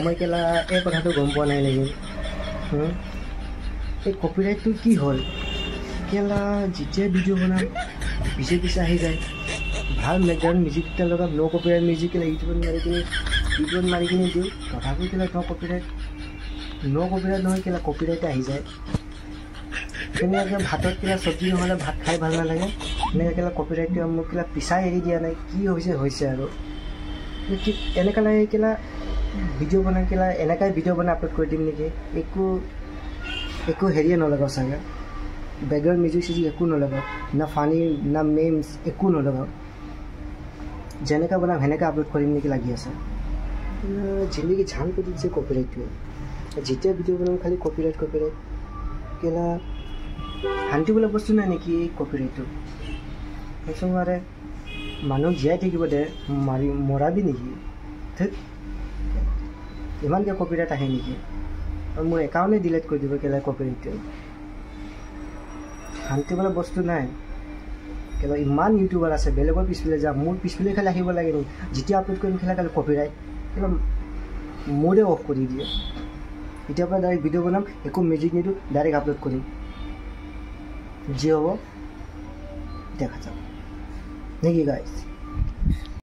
মই কেলা এই কথাটো গম পোৱা নাই নেকি? এই কপিৰাইটটো কি হ'ল কেলা? যেতিয়া ভিডিঅ' বনাম, পিছে পিছে আহি যায়। ভাল বেকগ্ৰাউণ্ড মিউজিক এটা লগাম, ন' কপিৰাইট মিউজিক কেলা ইউটিউবত মাৰি কিনি দিওঁ, তথাপিও কেলা ন' কপিৰাইট, ন' কপিৰাইট নহয় কেলা, কপিৰাইট আহি যায়। তেনেকৈ ভাতত কিবা চব্জি নহ'লে ভাত খাই ভাল নালাগে, এনেকৈ কেলা কপিৰাইটটোৱে মোক কেলা পিছাই এৰি দিয়া নাই। কি হৈছে হৈছে আৰু কি এনেকুৱা লাগে কেলা, ভিডিঅ' বনাই কেলা এনেকুৱাই ভিডিঅ' বনাই আপলোড কৰি দিম নেকি? একো একো হেৰিয়ে নলগাওঁ চাগে, বেকগ্ৰাউণ্ড মিউজিক চিউজিক একো নলগাওঁ, না ফানি না মেমছ একো নলগাওঁ। যেনেকুৱা বনাম সেনেকৈ আপলোড কৰিম নেকি লাগি আছে। জিন্দগী জাম কৰি দিছে কপিৰাইটটোৱে। যেতিয়া ভিডিঅ' বনাম, খালি কপিৰাইট, কপিৰাইট। কেলা শান্তি বোলা বস্তু নাই নেকি এই কপিৰাইটটো? কৈছোঁ, মানুহ জীয়াই থাকিব দে, মাৰি মৰাবি নেকি? ধেত, ইমানকৈ কপিৰাইট আহে নেকি? আৰু মোৰ একাউণ্টেই ডিলিট কৰি দিব কেলা কপিৰাইটটোৱে। শান্তি বোলা বস্তু নাই কেলা। ইমান ইউটিউবাৰ আছে, বেলেগৰ পিছফালে যাম, মোৰ পিছফালে খালি আহিব লাগে নেকি? যেতিয়া আপলোড কৰিম খেলা খালি কপিৰাইট, কেলা মোৰে অফ কৰি দিয়ে। এতিয়াৰ পৰা ডাইৰেক্ট ভিডিঅ' বনাম, একো মিউজিক নিদিওঁ, ডাইৰেক্ট আপলোড কৰিম, যি হ'ব দেখা যাব নেকি গাইজ?